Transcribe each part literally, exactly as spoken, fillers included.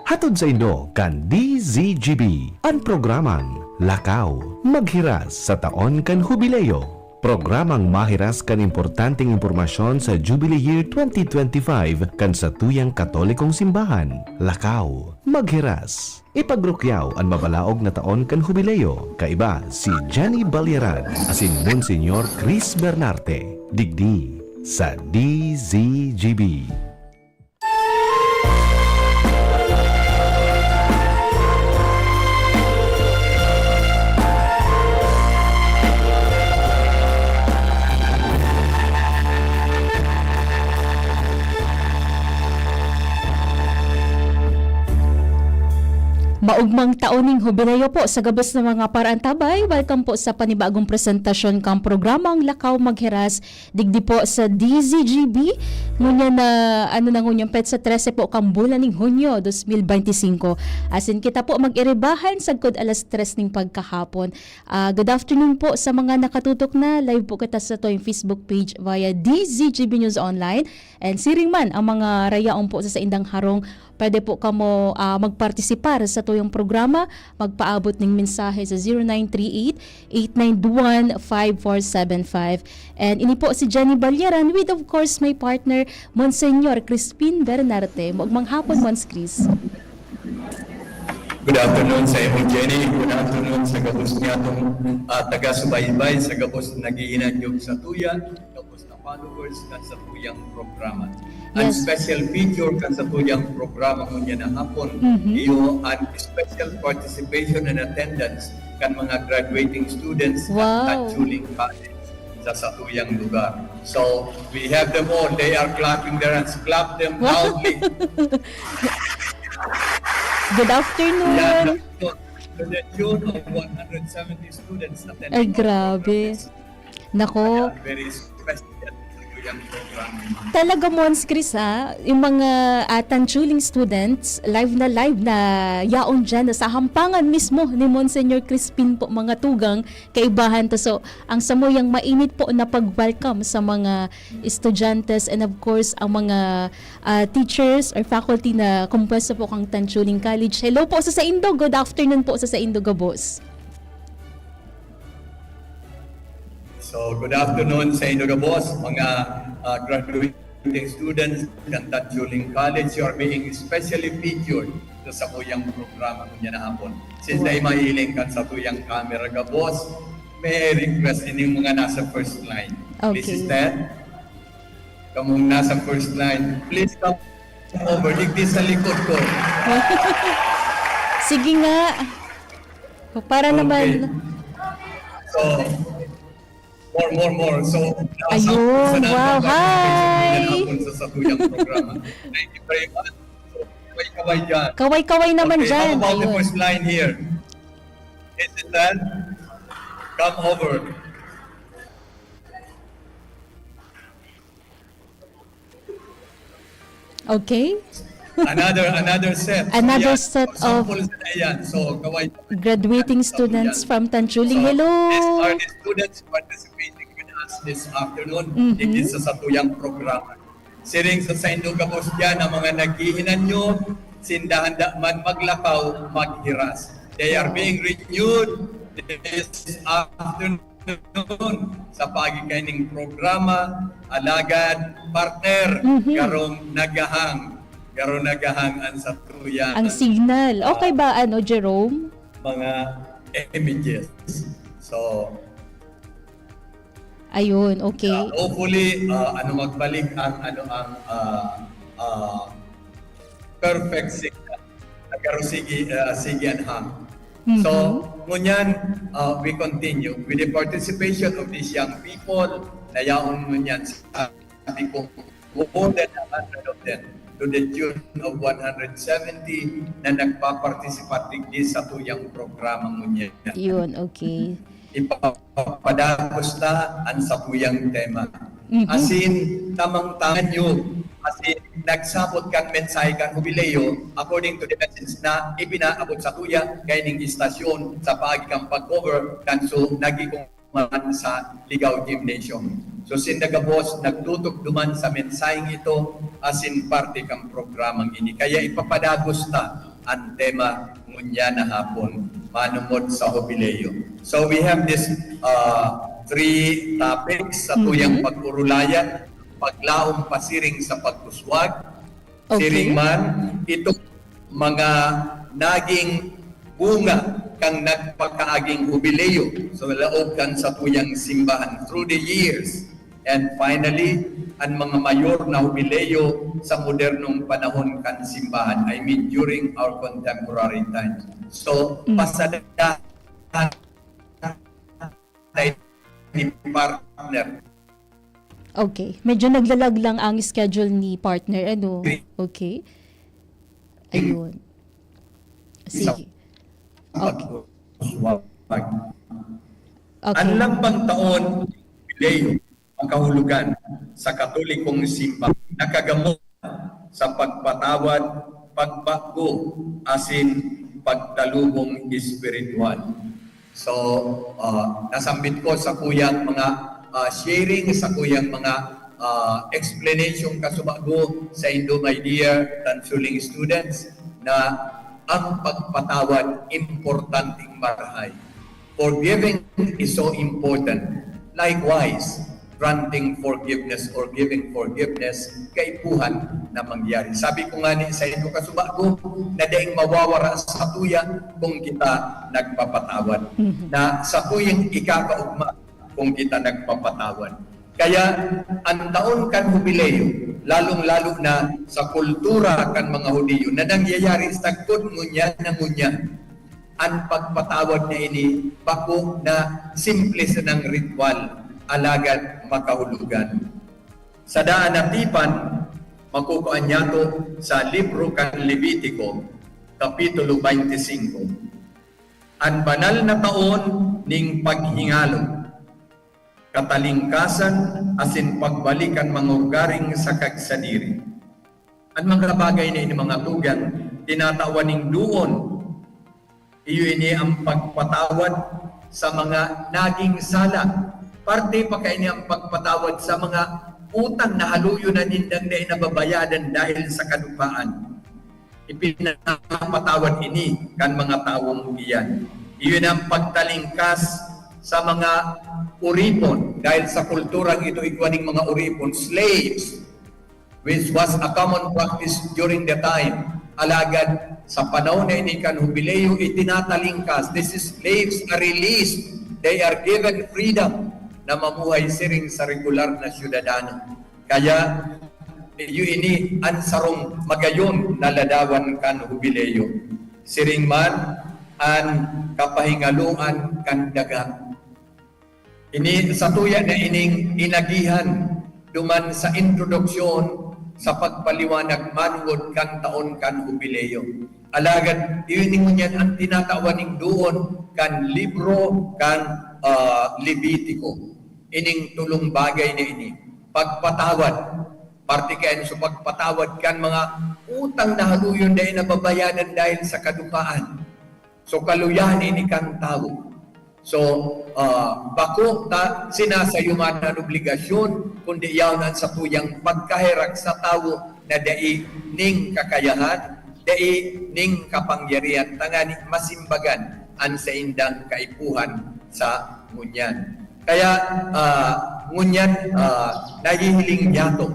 Hatod saindo kan D Z G B an programang Lakaw Maghiras sa Taon kan Hubileo. Programang mahiras kan importanteng impormasyon sa Jubilee Year twenty twenty-five kan satuyang Katolikong Simbahan. Lakaw Maghiras. Ipagrukyaw an mabalaog na taon kan Hubileo. Kaiba si Jenny Balyaran asin Monsignor Chris Bernarte. Digdi sa D Z G B. Maugmang taon ning Hubileo po sa gabos na mga paraantabay. Welcome po sa panibagong presentasyon kan programang Lakaw Maghiras digdi po sa D Z G B. Ngunyan na, ano na ngunyan, petsa trese po kan bulan ning Hunyo, dos mil beinti singko. Asin kita po mag-iribahan sagkod alas tres ning pagkahapon. Ah, good afternoon po sa mga nakatutok na. Live po kita sa toy Facebook page via D Z G B News Online. And siring man ang mga rayaon po sa saindang harong, pwede po kamo, ah, magpartisipar sa tuyang programa, magpaabot ning mensahe sa zero nine three eight, eight nine one, five four seven five. And ini po si Jenny Balyaran with, of course, my partner, Monsignor Crispin Bernarte. Maugmang hapon, Mons Chris. Good afternoon sa imo, Jenny. Good afternoon sa gabos niyatong, ah, taga-subaybay, sa gabos naghihinanyog sa tuya, gabos na followers kan sa tuyang programa. An Yes. special feature kan sa tuyang programa ngunyan na hapon, Mhm. iyo an special participation and attendance kan mga graduating students Wow. at Tanchuling College sa satuyang lugar. So, we have them all. They are clapping their hands. Clap them Wow. loudly. Good afternoon. Yan, to the tune of one hundred seventy students attending Ay, our grabe. programs. Nako. Kaya very special yung program. Talaga, Mons Chris, ha? Yung mga, ah, Tanchuling students, live na live na yaon dyan, sa hampangan mismo ni Monsignor Crispin po, mga tugang, kaibahan to. So, ang samuyang mainit po na pag-welcome sa mga estudyante and, of course, ang mga, ah, teachers or faculty na kompuesto po kan Tanchuling College. Hello po sa saindo. Good afternoon po sa saindo gabos. So, good afternoon sa indo gabos, mga, ah, graduating students kan Tanchuling College. You are being specially featured sa satuyang programa ngunyan na hapon. Since Wow. dai mahiling kan satuyang camera gabos, may request ining mga nasa first line. Please Okay. stand. Kamong nasa first line, please come over. Digdi sa likod ko. Sige nga. Para Okay. naman. So, more, more, more. So, nasa Ayun, sa wow, nasa hi. Sa satuyang programa. Thank you very much. So, kaway-kaway dyan. Kaway-kaway naman Okay, dyan. how about the Ayun. first line here? Is it that? Come over. Okay. Another, another set. So, Another yan. set For example, of sa ayan. So, kaway graduating sa students yan. from Tanchuling. So, Hello. these are the students participating with us this afternoon. Mhm. Digdi sa satuyang programa. Siring sa saindo gabos diyan, ang mga naghihinanyog, sinda handa man maglakaw, maghiras. They are Wow. being renewed this afternoon. Noon, sa paagi kaining programa, alagad, partner, Mhm. garong naghahang, garong naghahang an satuyang, Ang signal. ah, Okay ba, ano, Jerome? mga images. So, Ayun, okay. ah, hopefully, ah, ano, magbalik ang, ano, ang, ah, ah, perfect signal. Nagkaro sige, ah, sige an hang. So, Mhm. ngunyan, ah, we continue with the participation of these young people na yaon ngunyan, sabi ko, more than a hundred of them, to the tune of one hundred seventy na nagpa-participate digdi sa tuyang programa ngunyan. Yun, okay. Ipapadagos ta an satuyang tema. Mhm. Asin, tamang-tama nyo, asin, nagsabot kan mensahe kan Hubileo, according to the message na ipinaabot sa tuya kaining istasyon sa paagi kan pag-cover kan so nagikuman sa Ligao Gymnasium. So, sinda gabos nagtutok duman sa mensaheng ito, asin parte kan programang ini. Kaya ipapadagos ta an tema ngunyan na hapon, manongod sa Hubileo. So we have this uh, three topics sa tuyang pag-urulayan, paglaom pasiring sa pagkuswag, Okay. siring man itong mga naging bunga kan nagpakaaging Hubileo sa laog kan satuyang simbahan through the years. And finally, an mga mayor na Hubileo sa modernong panahon kan simbahan, I mean during our contemporary times. So, Mm. pasadahan na ni partner. Okay. Medyo naglalag lang ang schedule ni partner, ano? Okay. Ayun. Sige. Okay. Okay. An lambang taon, Hubileo, makahulugan sa Katolikong Simbahan, nakagamot sa pagpatawad, pagbago, asin pagtalubong espiritual. So, uh, nasambit ko sa kuyang mga uh, sharing, sa kuyang mga uh, explanation kasubago sa indo, my dear Tansuling students, na ang pagpatawad importanteng marahay. Forgiving is so important. Likewise, granting forgiveness or giving forgiveness, kaipuhan na mangyari. Sabi ko nga ni sa indo kasubago, na daing mawawara sa tuya kung kita nagpapatawad. Mhm. Na sa tuyang ikakaugma kung kita nagpapatawad. Kaya ang taon kan Hubileo, lalong-lalo na sa kultura kan mga Hudiyo na nangyayari sagkod ngunyan na ngunyan, ang pagpatawad na ini bako na simple sanang ritual, alagad makahulugan. Sa daan na tipan, makukuan niyato sa libro kan Levitico, Kapitulo twenty-five. An banal na taon ning paghingalo, katalingkasan asin pagbalik kan mga ugaring sa kagsadiri. An mga bagay na ini, mga tugang, tinatawan ning doon. Iyo ini ang pagpatawad sa mga naging sala. Parte pa kaini ang pagpatawad sa mga utang na haluyo na nindang dai nababayadan dahil sa kadupaan. Ipinapatawad ini kan mga tawong iyan. Iyon ang pagtalingkas sa mga uripon, dahil sa kulturang ito igwa ning mga uripon, slaves, which was a common practice during the time. Alagad sa panahon na ini kan Hubileo, itinatalingkas. These slaves are released. They are given freedom na mamuhay siring sa regular na syudadano. Kaya, iyo ini an sarong magayon na ladawan kan Hubileo. Siring man an kapahingaloan kan daga. Ini, satuya na ining inagihan duman sa introduksyon sa pagpaliwanag manongod kan taon kan Hubileo. Alagad, iyo ini ngunyan an tinatawan ning doon kan libro kan, ah, Levitico. Ining tulong bagay na ini, pagpatawad. Parte kayan sa pagpatawad kan mga utang na haluyon dai nababayadan dahil sa kadupaan. So, kaluyahan ini kan tawo. So, ah, bako ta sinasayuman an obligasyon, kundi yaon an satuyang pagkaherak sa tawo na dai ning kakayahan, dai ning kapangyarihan, tangani masimbagan an saindang kaipuhan sa ngunyan. Kaya, ah, ngunyan, ah, nahihiling niyato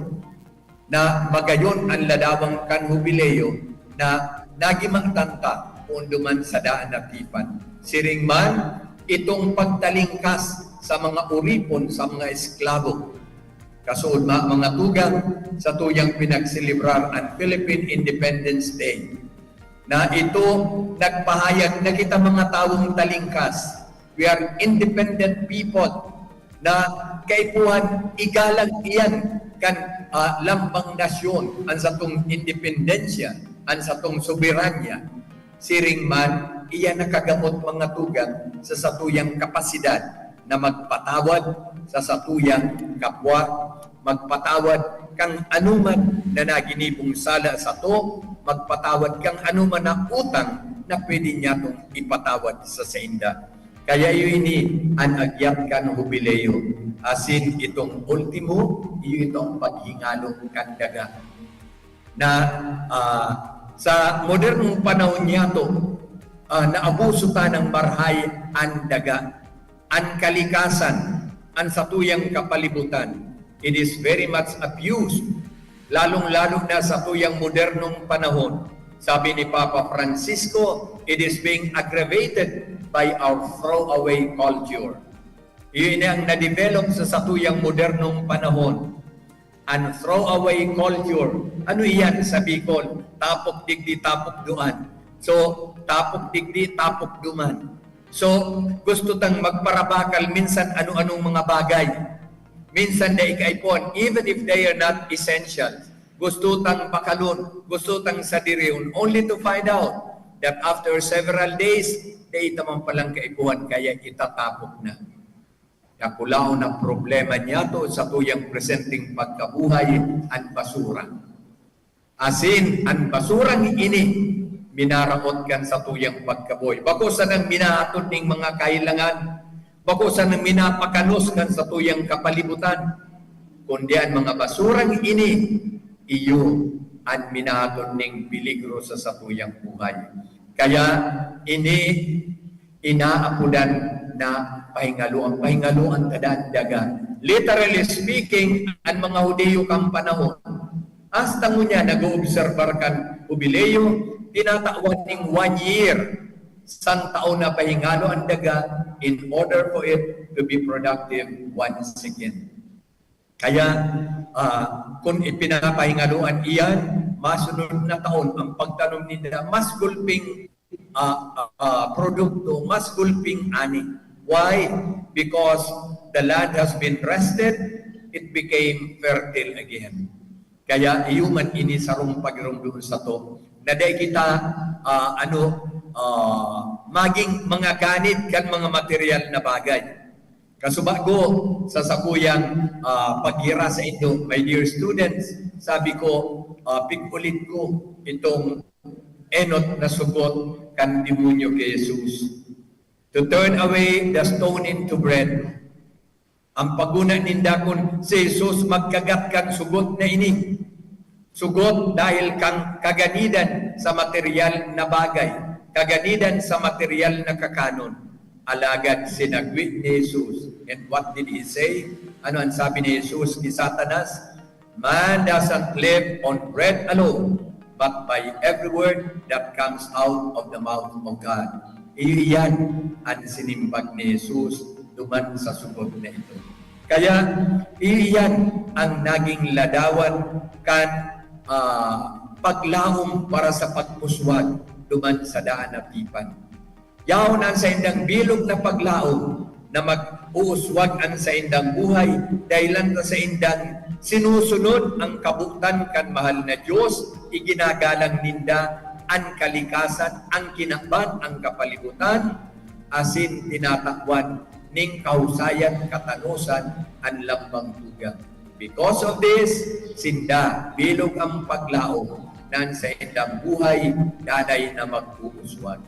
na magayon an ladawan kan Hubileo na nagimatan ta poon duman sa daan na tipan. Siring man, itong pagtalingkas sa mga uripon sa mga esklabo. Kasuodma, mga tugang, satuyang pinagselebrar an Philippine Independence Day, na ito nagpahayag na kita mga tawong talingkas, we are independent people, na kaipuhan igalang iyan kan, ah, lambang nasyon, an satong independensya, an satong soberanya. Siring man, iyan nakagamot, mga tugang, sa satuyang kapasidad na magpatawad sa satuyang kapwa, magpatawad kan anoman na naginibong sala sato, magpatawad kan anoman na utang na pwede niyatong ipatawad sa sainda. Kaya iyo ini an agyat kan Hubileo, asin itong ultimo, iyo itong paghingalo kan daga. Na, ah, Sa modernong panahon niyato, ah, naabuso ta ng marhay an daga, an kalikasan, an satuyang kapalibutan. It is very much abused, lalong-lalo na sa tuyang modernong panahon. Sabi ni Papa Francisco, it is being aggravated by our throwaway culture. Iyon ang na-develop sa satuyang modernong panahon. An throwaway culture. Ano iyan sa Bicol? Tapok digdi, tapok duan. So, tapok digdi, tapok duman. So, gusto tang magparabakal minsan ano-anong mga bagay. Minsan dai kaipuhan, even if they are not essential. Gusto tang bakalon, gusto tang sadirihon, only to find out that after several days, dai ta man palang kaipuhan, kaya itatapok na. Dakulaon na problema niyato sa tuyang presenteng pagkabuhay, an basura. Asin, an basurang ini minaraot kan satuyang pagkabuhay. Bako sanang minaatod ning mga kahilangan, bako sanang minapakanos kan satuyang kapalibutan, kundi an mga basurang ini, iyo an minaatod ning peligro sa satuyang buhay. Kaya ini inaapodan na pahingaloan. Pahingaloan ta daa an daga. Literally speaking, an mga Judio kan panahon, hasta ngunyan nag-oobserbar kan Hubileo, tinatawan ning one year, santao na pahingalo an daga in order for it to be productive once again. Kaya, ah, kun ipinapahingaloan iyan, masunod na taon, ang pagtanom ninda mas gulping, ah, ah, ah, produkto, mas gulping ani. Why? Because the land has been rested, it became fertile again. Kaya iyo man ini sarong pagiromdom sato, na dai kita, ah, ano, ah, magin mga ganid kan mga material na bagay. Kasubago sa sakuyang, ah, paghira saindo, my dear students, sabi ko, ah, pig-ulit ko itong enot na sugot kan demonyo ki Jesus. To turn away the stone into bread. Ang paguna ninda kun si Jesus magkagat kan sugot na ini. Sugot dahil kan kaganidan sa material na bagay, kaganidan sa material na kakanon. Alagad sinagwi ni Jesus. And what did he say? Ano ang sabi ni Jesus ki Satanas? "Man doesn't live on bread alone, but by every word that comes out of the mouth of God." Iyo iyan an sinimbag ni Jesus duman sa sugot na ito. Kaya, iyo iyan ang naging ladawan kan, ah, paglaom para sa pagpuswag duman sa daan na tipan. Yaon an saindang bilog na paglaom na mag-uuswag an saindang buhay, dahelan ta saindang sinusunod ang kabotan kan mahal na Dios, iginagalang ninda an kalikasan, ang kinaban, ang kapalibutan, asin tinatawan ning kahusayan, katanosan an lambang tugang. Because of this, sinda bilog an paglaom na an saindang buhay danay na mag-uuswag.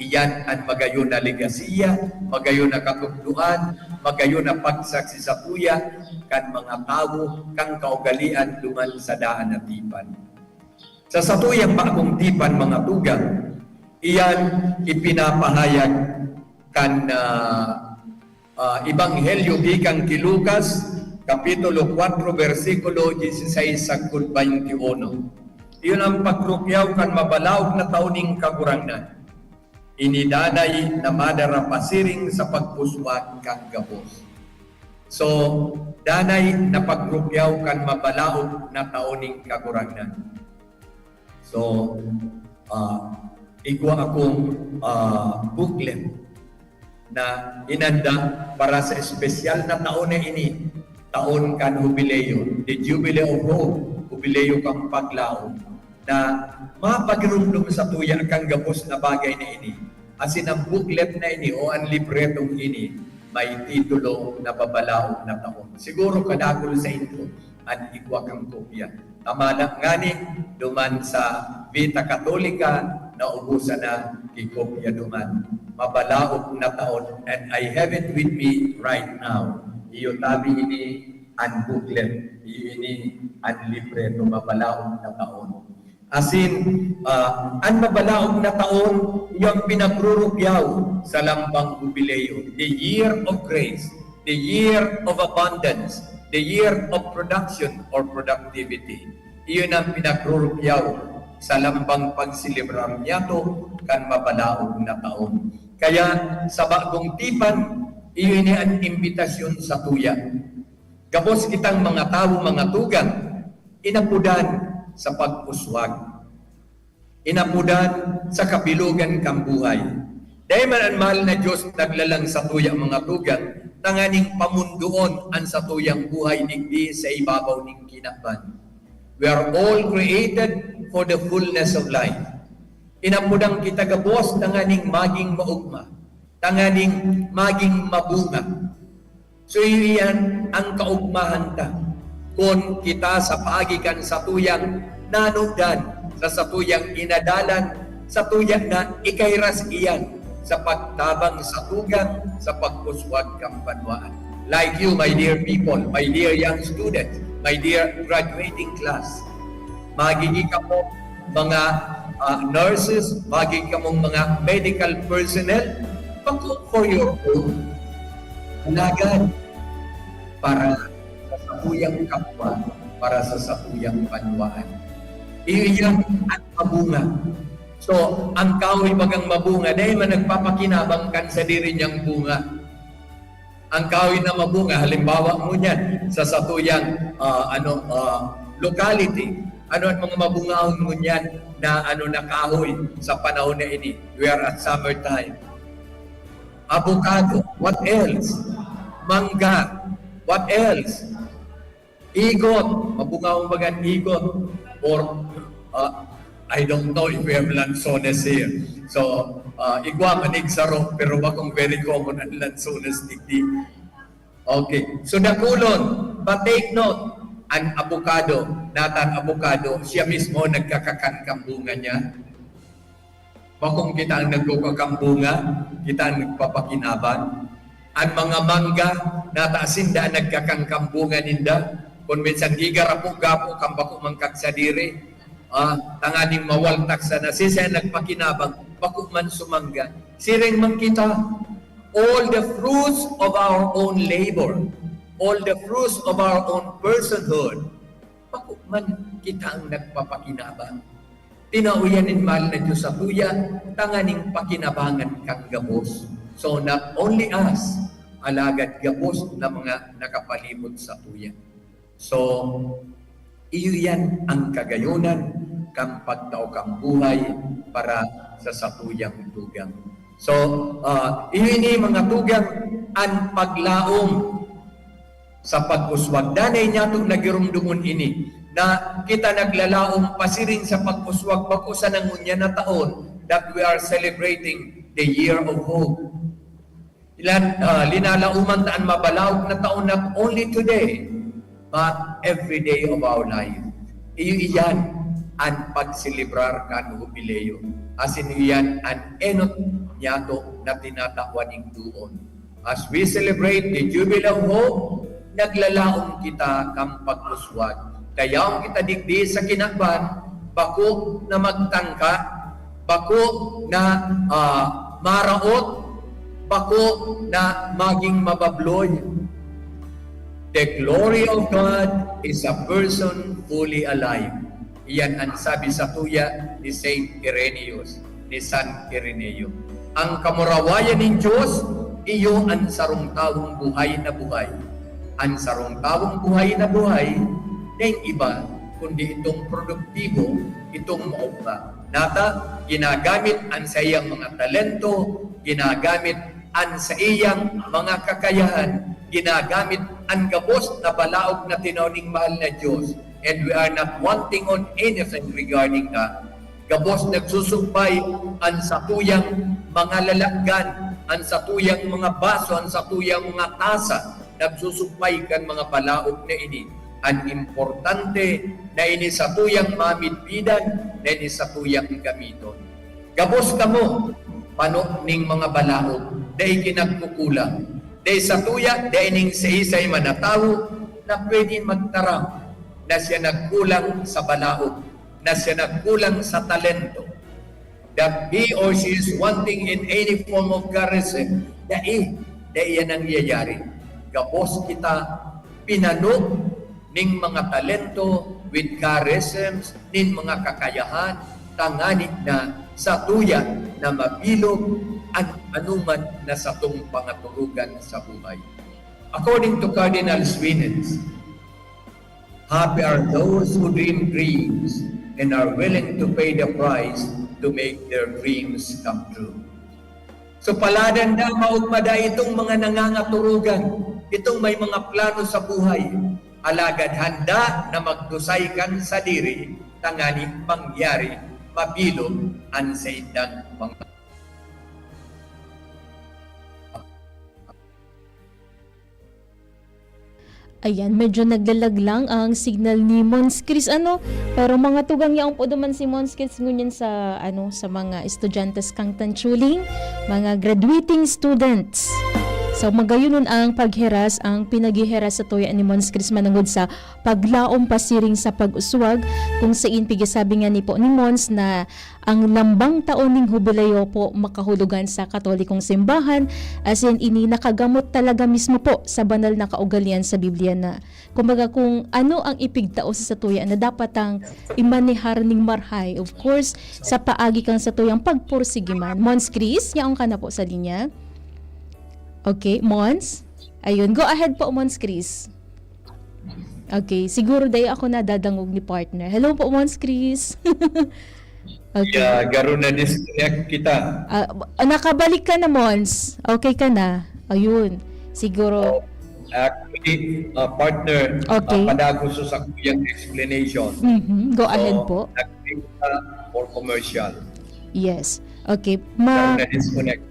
Iyan an magayon na legasiya, magayon na katukdoan, magayon na pagsaksi satuya kan mga tawo kan kaugalean duman sa daan na tipan. Sa satuyang bagong tipan, mga tugang, iyan ipinapahayag kan, ah, ah, Ebanghelyo gikan ki Lucas, Kapitulo kwatro, bersikulo dieciséis sagkod baynti uno. Iyon ang pagrukyaw kan mabalaog na tawo nin Kagurangnan. Ini danay na madara pasiring sa pagpuswag kan gabos. So, danay na pagrukyaw kan mabalaog na tawo nin Kagurangnan. So, ah, igwa akong, ah, booklet na inanda para sa espesyal na taon na ini, taon kan Hubileo, the Jubilee of Hope, Hubileo kan Paglaom, na mapagirumdom satuya kan gabos na bagay na ini. Asin ang booklet na ini o ang libretong ini may titulo na Mabalaog na Taon. Siguro kadakul saindo an igwa kan kopya. Tama na ngani, duman sa Vita Catholica, naubusan na ki kopya duman. Mabalaog na Taon, and I have it with me right now. Iyo tabi ini an booklet, iyo ini an libreto, Mabalaog na Taon. Asin, ah, an mabalaog na taon, iyo an pinagrurukyaw sa lambang Hubileo, the year of grace, the year of abundance, the year of production or productivity. Iyo na an pinagrurukyaw sa lambang pagselebrar niyato kan mabalaog na taon. Kaya, sa bagong tipan, iyo ini an imbitasyon satuya. Gabos kitang mga tawo, mga tugang, inapodan sa pag-uswag. Inapodan sa kabilogan kan buhay. Dai man an mahal na Dios naglalang satuya, mga tugang, tanganing pamundoon an satuyang buhay digdi sa ibabaw nin kinaban. We are all created for the fullness of life. Inapodan kita gabos tanganing maging maogma, tanganing maging mabunga. So, iyan an kaogmahan ta. Kun kita sa paagi kan satuyang nanudan, sa satuyang inadalan, satuya na ikahiras iyan sa pagtabang sa tugang sa pag-uswag kan banwaan. Like you, my dear people, my dear young students, my dear graduating class, magiging kamo mga, ah, nurses, magiging kamong mga medical personnel, bako for your own, alagad para sa satuyang kapwa, para sa satuyang banwaan. Iyo yan an mabunga. So, ang kahoy bagang mabunga, dai man nagpapakinabang kan sadiri niyang bunga. Ang kahoy na mabunga, halimbawa ngunyan, sa satuyang, ah, ano, ah, locality, ano an mga mabungahon ngunyan na, ano, na kahoy sa panahon na ini? We are at summertime. Avocado, what else? Mangga, what else? Igot, mabungahon baga an igot. Or, ah, I don't know if we have lanzones here. So, ah, igwa man, igsaro, pero bakong very common an lanzones digdi. Okay. So, dakulon, but take note, an avocado, nata an avocado, siya mismo nagkakakan kan bunga niya. Bakong kita an nagkukuha kan bunga, kita an nagpapakinabang. An mga mangga, nata sinda an nagkakan kan bunga ninda. Kun minsan gigarapo-gapo kan bako man kagsadiri, ah, tanganing mawaltak sana. Siisay an nagpakinabang, bako man sumangga. Siring man kita, all the fruits of our own labor, all the fruits of our own personhood, bako man kita an nagpapakinabang. Tinao iyan nin mahal na Dios satuya tanganing pakinabangan kan gabos. So, not only us, alagad gabos na mga nakapalibot satuya. So, iyo iyan an kagayonan kan pagtao kan buhay para sa satuyang tugang. So, ah, iyo ini, mga tugang, an paglaom sa pag-uswag. Danay niyato na giromdomon ini, na kita naglalaom pasiring sa pag-uswag, bako sana ngunyan na taon that we are celebrating the year of hope. Ilan, ah, linalaoman ta an mabalaog na taon not only today, but every day of our life. Iyo iyan an pagselebrar kan Hubileo. Asin iyan an enot niyato na tinatawan nin doon. As we celebrate the Jubilee of Hope, naglalaom kita kan pag-uswag. Dayaon kita digdi sa kinaban, bako na magtangka, bako na, ah, maraot, bako na magin mababloy. The glory of God is a person fully alive. Iyan an sabi satuya ni Saint Irenaeus, ni San Ireneo. An kamurawayan nin Dios, iyo an sarong tawong buhay na buhay. An sarong tawong buhay na buhay, daing iba, kundi itong produktibo, itong maogma. Nata, ginagamit an saiyang mga talento, ginagamit an saiyang mga kakayahan, ginagamit an gabos na balaog na tinao ning mahal na Dios, and we are not wanting on anything regarding that. Gabos nagsusumpay an satuyang mga lalakgan, an satuyang mga baso, an satuyang mga tasa, nagsusumpay kan mga balaog na ini. An importante na ini satuyang mamidbidan, na ini satuyang gamiton. Gabos kamo, pano ning mga balaog, dai ki nagkukulang. Dai satuya, dai ning saisay man na tawo na pwede magtaram na siya nagkulang sa balaog. na siya nagkulang sa talento, that he or she is wanting in any form of charism, dai, dai yan nangyayari. Gabos kita pinano ning mga talento with charisms, nin mga kakayahan, tangani na sa tuya na mabilog an anuman na satong pangaturugan sa buhay. According to Cardinal Swinens, "Happy are those who dream dreams and are willing to pay the price to make their dreams come true." So, palad na maugmada itong mga nangangaturugan, itong may mga plano sa buhay, alagad handa na magdusay kan sadiri tangani mangyari mabilog an saindang mga Ayan, medyo naglalag lang ang signal ni Mons Chris, ano? Pero mga tugang yaon po duman si Mons Chris ngunyan sa, ano, sa mga estudyante sa Kangtan Chuling, mga graduating students. So, magayon ang pagheras, ang pinaghiheras sa tuya ni Mons Chris manungod sa paglaom pasiring sa pag-uswag, kung sain pigisabi nga ni po ni Mons na ang lambang taon ning hubilayo po makahulugan sa Katolikong Simbahan, asin ini nakagamot talaga mismo po sa banal na kaugalian sa Biblia na, kumbaga, kung ano ang ipigtao sa satuya na dapat ang imanehar ning marhay, of course, sa paagi kan satuyang pagpursigi man. Mons Chris, yaon ka na po sa linya. Okay, Mons? Ayun, go ahead po, Mons Chris. Okay, siguro dai ako nadadangog ni partner. Hello po, Mons Chris. Okay. Yeah, garo na disconnect kita. Ah, nakabalik ka na, Mons. Okay ka na. Ayun. Siguro. Actually, uh, partner, Okay. uh, padagos sa kuyang explanation. Mhm. Go ahead po. Nag-click ka for commercial. Yes. Okay. Ma- Garo na disconnect kita.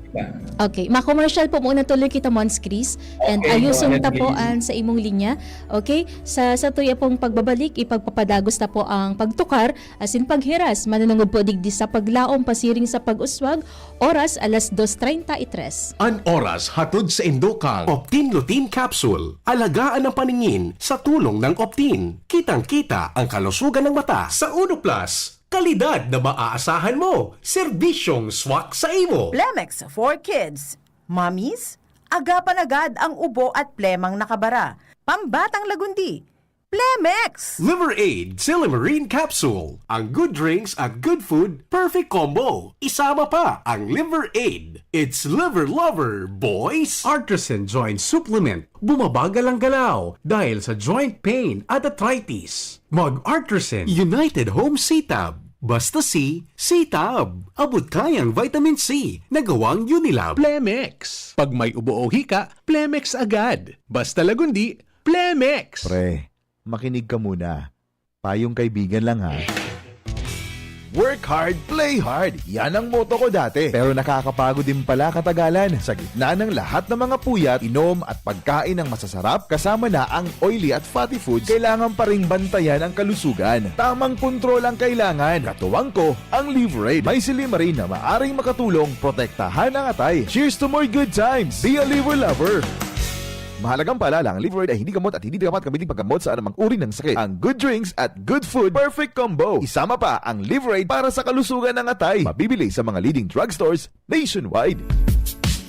Okay, ma-commercial po muna tuloy kita, Mons Chris. And Okay, ayuson go ahead, ta po please. An sa imong linya. Okay? Sa satuya pong pagbabalik, ipagpapadagos ta po ang pagtukar asin paghiras manunungod po digdi sa paglaom pasiring sa pag-uswag, oras alas dos treinta y tres. An oras hatod sa indokang Optin Lutein Capsule. Alagaan ang paningin sa tulong ng Optin. Kitang-kita ang kalusugan ng mata sa Uno Plus. Kalidad na maaasahan mo. Serbisyong swak sa imo. Plemex for Kids. Mommies, agapan agad ang ubo at plemang nakabara. Pambatang lagundi. Plemex! Liver Aid Silymarin Capsule. Ang good drinks at good food, perfect combo. Isama pa ang Liver Aid. It's Liver Lover, boys! Artisan Joint Supplement. Bumabagal ang galaw dahil sa joint pain at arthritis. Mag-Artisan. United Home C-Tab. Basta C, C-Tab. Abot kayang vitamin C na gawang Unilab. Plemex. Pag may ubo o hika, Plemex agad. Basta lagundi, Plemex. Pre, makinig ka muna. Payong kaibigan lang ha. Work hard, play hard. Yan ang motto ko dati. Pero nakakapagod din pala katagalan. Sa gitna ng lahat ng mga puyat, inom at pagkain ng masasarap, kasama na ang oily at fatty foods, kailangan pa ring bantayan ang kalusugan. Tamang kontrol ang kailangan. Katuwang ko, ang Liver Aid. May silymarin na maaring makatulong protektahan ang atay. Cheers to more good times! Be a Liver Lover! Mahalagang paalala, ang Liver Aid ay hindi gamot at hindi dapat gamitin paggamot sa anumang uri ng sakit. Ang good drinks at good food, perfect combo. Isama pa ang Liver Aid para sa kalusugan ng atay. Mabibili sa mga leading drugstores nationwide.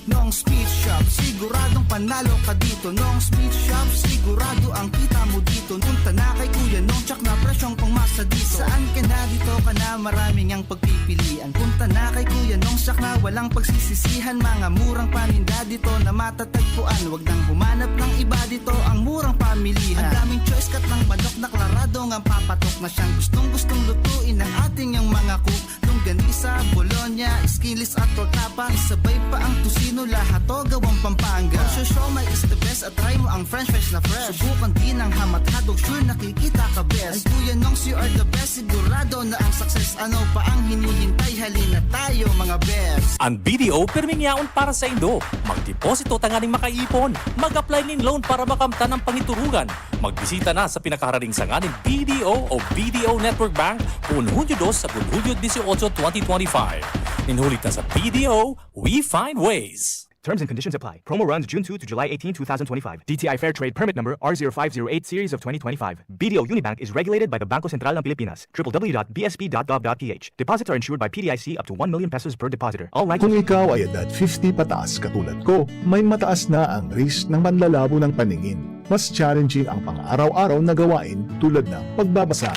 Nong's Meat Shop, siguradong panalo ka dito. Nong's Meat Shop, sigurado ang kita mo dito. Punta na kay Kuya Nong, tsak na presyong pangmasa dito. Saan ka na, dito ka na, maraming ang pagpipilian. Punta na kay Kuya Nong, tsak na walang pagsisisihan. Mga murang paninda dito na matatagpuan. Wag nang humanap ng iba dito, ang murang pamilihan. Ang daming choice, kat ng manok na klarado ngang papatok na siyang gustong-gustong lutuin ng ating yang mga cook. Longganisa, bologna, skinless at torta pa. Isabay pa ang tocino, lahat to gawang Pampanga. Ang siomai is the best at try mo ang french fries na fresh. Subukan din ang hamat hotdog, sure nakikita ka best. Ang Kuya Nongs, you are the best, sigurado na ang success. Ano pa ang hinihintay? Halina tayo, mga best. An B D O pirming yaon para saindo. Magdeposito tanganing makaipon. Mag-apply nin loan para makamtan an pangiturugan. Magbisita na sa pinakaharaning sanga nin B D O o B D O Network Bank kun Hunyo dos sagkod Hunyo dieciocho, twenty twenty-five. Nin huli ta sa B D O, we find ways. Terms and conditions apply. Promo runs June two to July eighteen, two thousand twenty-five. D T I Fair Trade Permit Number R zero five zero eight Series of twenty twenty-five. B D O Unibank is regulated by the Bangko Sentral ng Pilipinas. W W W dot B S P dot gov dot P H. Deposits are insured by P D I C up to one million pesos per depositor. All lines Kung ikaw ay edad fifty pataas katulad ko, may mataas na ang risk ng panlalabo ng paningin. Mas challenging ang pang-araw-araw na gawain tulad ng pagbabasa,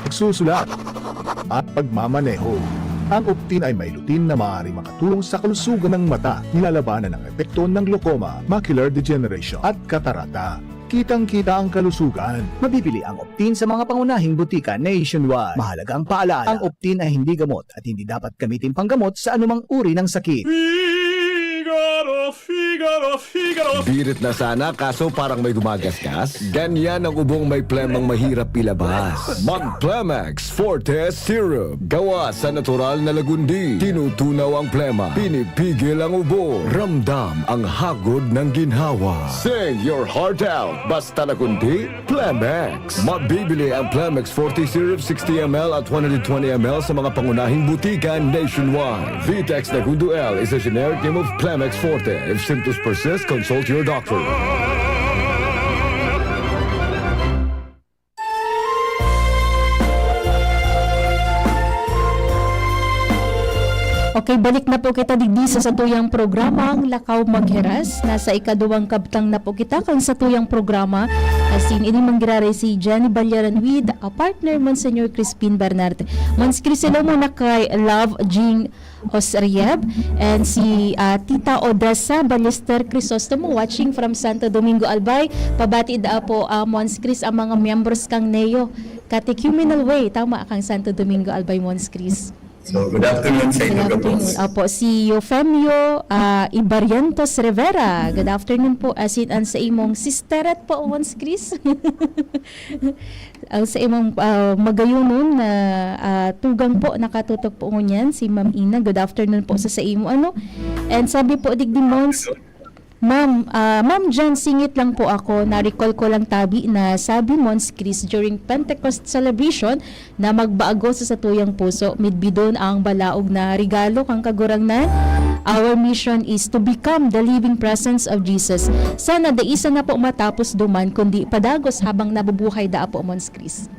pagsusulat, at pagmamaneho. Ang Optin ay may lutein na maaaring makatulong sa kalusugan ng mata, nilalabanan ang epekto ng glaucoma, macular degeneration, at katarata. Kitang-kita ang kalusugan. Mabibili ang Optin sa mga pangunahing butika nationwide. Mahalaga ang paalala, ang Optin ay hindi gamot at hindi dapat gamitin panggamot sa anumang uri ng sakit. Figaro, Figaro, Figaro. Birit na sana, kaso parang may gumagasgas. Ganyan ang ubong may plemang mahirap ilabas. Mag Plemex Forte Syrup. Gawa sa natural na lagundi. Tinutunaw ang plema. Pinipigil ang ubo. Ramdam ang hagod ng ginhawa. Sing your heart out. Basta lagundi, Plemex. Mabibili ang Plemex forty Syrup sixty M L at one hundred twenty M L sa mga pangunahing butika nationwide. Vitex Negundo L is a generic name of Plemex Forte. If symptoms persist, consult your doctor. Okay, balik na po kita digdi sa satuyang programang Lakaw Maghiras. Nasa ikaduwang kabtang na po kita kan satuyang programa. Asin ini manggiraray si Jenny Ballaran with a partner, Monsignor Crispin Bernard. Mons Chris, hello muna kay Love Jing Osrieb and si, ah, Tita Odessa Ballester Crisostomo watching from Santo Domingo, Albay. Pabati daa po, ah, Mons Chris, ang mga miyembros kang Neo Catechumenal Way. Tama, kang Santo Domingo, Albay, Mons Chris. So, good afternoon sa inyo, Good afternoon. Kapos. Opo, si Eufemio, ah, Ibarrientos Rivera. Good afternoon po, asin an sa imong sisteret po, Mons Chris. Ang sa imong, ah, magayonon na, ah, tugang po, nakatutok po ngunyan, si Ma'am Ina. Good afternoon po sa, sa imo, ano? And sabi po, digdi, Mons, Ma'am, ah, Ma'am Jan, singit lang po ako. Na-recall ko lang tabi na sabi, Mons Chris, during Pentecost celebration, na magbago sa satuyang puso, midbidon ang balaog na regalo kan Kagurangnan. Our mission is to become the living presence of Jesus. Sana dai sana po matapos duman, kundi padagos habang nabubuhay daa po, Mons Chris.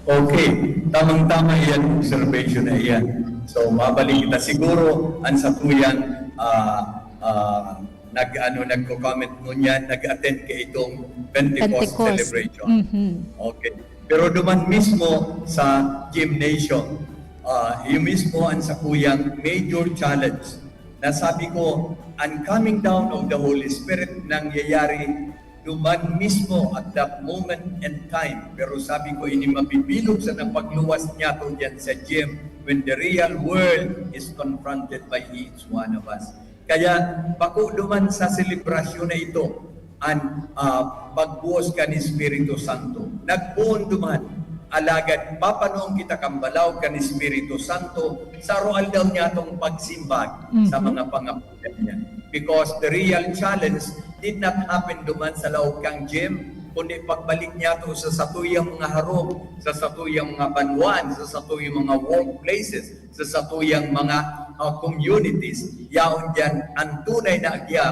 Okay, tamang-tama iyan, observation na iyan. So, mabalik kita. Siguro, ang satuyang, ah, ah, nag-, ano, nagko-comment ngunyan, nag-attend kaitong Pentecost Pentecost. Celebration. Mhm. Okay. Pero duman mismo sa gymnasium, ah, yun mismo ang sakuyang major challenge na sabi ko, ang coming down of the Holy Spirit nangyayari duman mismo at that moment and time. Pero sabi ko, ini mabibilog sa napagluwas niyato diyan sa gym when the real world is confronted by each one of us. Kaya bako duman sa selebrasyon na ito, an, ah, pagbuhos kan Espiritu Santo. Nagpoon duman, alagad papanuon kita kan balaog kan Espiritu Santo sa aroaldaw niyatong pagsimbag sa Mhm. mga pangapodan niya. Because the real challenge did not happen duman sa laog kan gym, kundi pagbalik niyato sa satuyang mga harong, sa satuyang mga banwaan, sa satuyang mga workplaces, sa satuyang mga, ah, communities, yaon diyan ang tunay na agya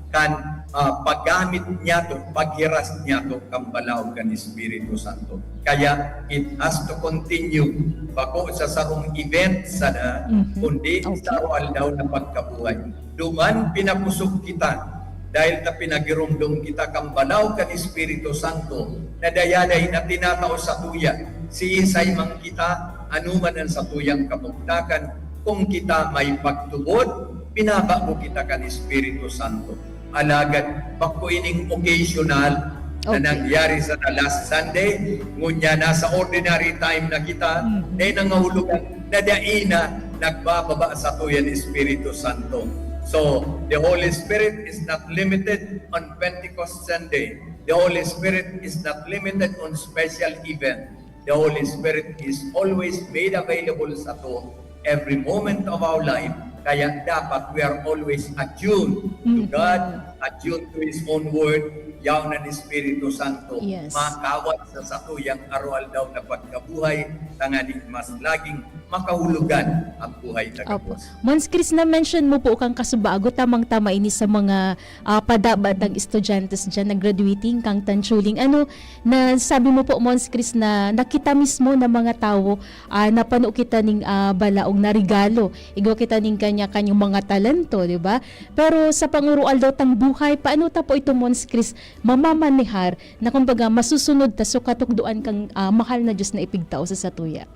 kan, ah, paggamit niyato, paghiras niyato kan balaog kan Espiritu Santo. Kaya, it has to continue, bako sa sarong event sana, Mhm. kundi Okay. sa aroaldaw na pagkabuhay. Duman pinapusog kita, dahil ta pinagiromdom kita kan balaog kan Espiritu Santo, na dayaday na tinatao satuya, siisay man kita, ano man ang satuyang kamugtakan, kung kita may pagtubod, binabago kita kan Espiritu Santo. Alagad, bako ining occasional na Okay. nangyari sa last Sunday, ngunyan nasa ordinary time na kita, Mhm. eh, nangahulugan na dai na nagbababa satuyan Espiritu Santo. So, the Holy Spirit is not limited on Pentecost Sunday. The Holy Spirit is not limited on special event. The Holy Spirit is always made available sato every moment of our life. Kaya dapat we are always attuned to Mhm. God, attuned to His own word, yaon an Espiritu Santo, Yes. makawat sa satuyang aroaldaw na pagkabuhay, tanganing mas laging makahulugan ang buhay na Opo. gabos. Mons Chris, na-mention mo po kan kasubago, tamang-tama ini sa mga, ah, padabat ng estudyante diyan na graduating kan Tanchuling. Ano, na sabi mo po, Mons Chris, na nakita mismo ng mga tawo, ah, napano kita ning, ah, balaog na regalo. Igwa kita ning kanya-kanyang mga talento, di ba? Pero sa pangoroaldaw tang buhay, paano ta po ito, Mons Chris, mamamanehar na kumbaga masusunod ta so katukdoan kan, ah, mahal na Diyos na ipigtao sa satuya?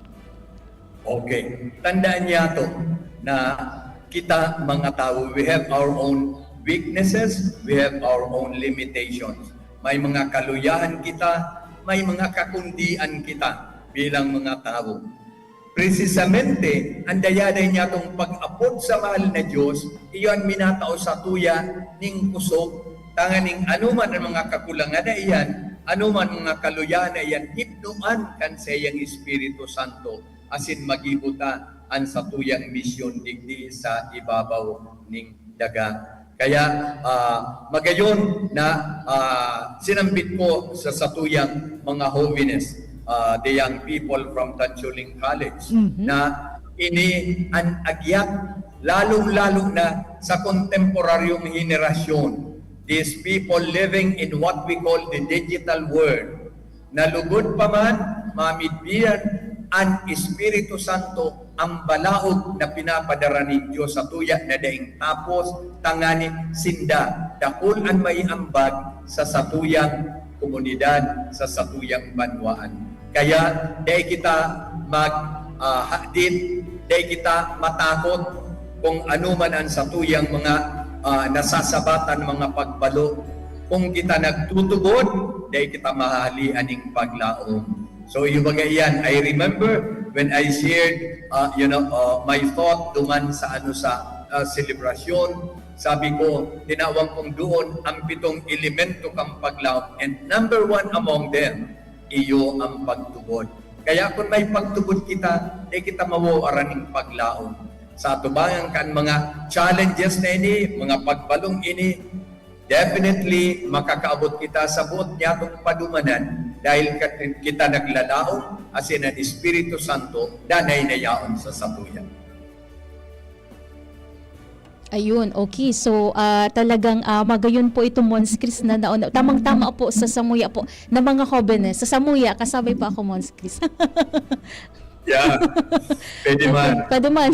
Okay. Tandaan niya to na kita mga tawo, we have our own weaknesses, we have our own limitations. May mga kaluyahan kita, may mga kakundian kita bilang mga tawo. Precisamente, ang dayaday niya tong pag-apod sa mahal na Diyos, iyo an minatao sa tuya ning kusog, tanganing anoman ang mga kakulangan na iyan, anoman mga kaluyahan na iyan, hipnoan kan saiyang Espiritu Santo, asin magibo ta an satuyang misyon digdi sa ibabaw ning daga. Kaya, ah, magayon na, ah, sinambit ko sa satuyang mga hovenes, ah, the young people from Tanchuling College, Mhm. na ini an agyat, lalong-lalo na sa kontemporaryong henerasyon, these people living in what we call the digital world, na lugod pa man mamidbian an Espiritu Santo, ang balaog na pinapadara nin Dios sa tuya na daing tapos, tanganing sinda dakul an maiambag sa satuyang komunidad, sa satuyang banwaan. Kaya dai kita mag, ah, hadit, dai kita matakot kung ano man ang satuyang mga, ah, nasasabatan, mga pagbalo. Kung kita nagtutubod, dai kita mahahalian ning paglaom. So, yung mga iyan, I remember when I shared, uh, you know, uh, my thought duman sa, ano, sa, uh, selebrasyon, sabi ko, tinawan kong doon ang pitong elemento kang paglaom, and number one among them, iyo ang pagtubod. Kaya kung may pagtubod kita, di kita mawawara ning paglaom. Sa atubangan kan mga challenges na ini, mga pagbalong ini, definitely, makakaabot kita sa boot niyatong padumanan dahil kat-, kita naglalaom, asin an Espiritu Santo danay na yaon sa satuya. Ayun, okay. So, ah, talagang, ah, magayon po ito, Mons Chris, na nauna. Tamang-tama po sa samuya po na mga hobenes. Sa samuya, kasabay pa ako, Mons Chris. Yeah. Pwede man. Pwede man.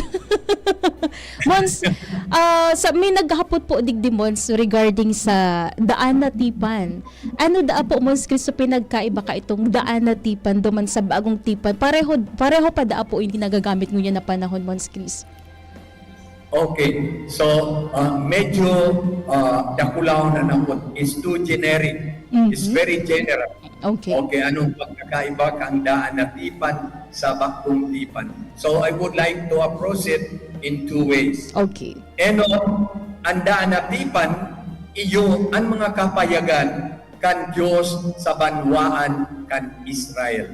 Mons, ah, sa, may naghapot po digdi, Mons, regarding sa daan na tipan. Ano daa po, Mons Chris, so pinagkaiba ka itong daan na tipan duman sa bagong tipan? Pareho, pareho pa daa po yung ginagamit ngunyan na panahon, Mons Chris? Okay. So, ah, medyo, ah, dakulahon na napot. It's too generic. It's Mhm. very general. Okay. Okay, anong pagkakaiba kan daan na tipan sa bagong tipan? So, I would like to approach it in two ways. Okay. Enon, an daan na tipan, iyo an mga kapayagan kan Dios sa banwaan kan Israel.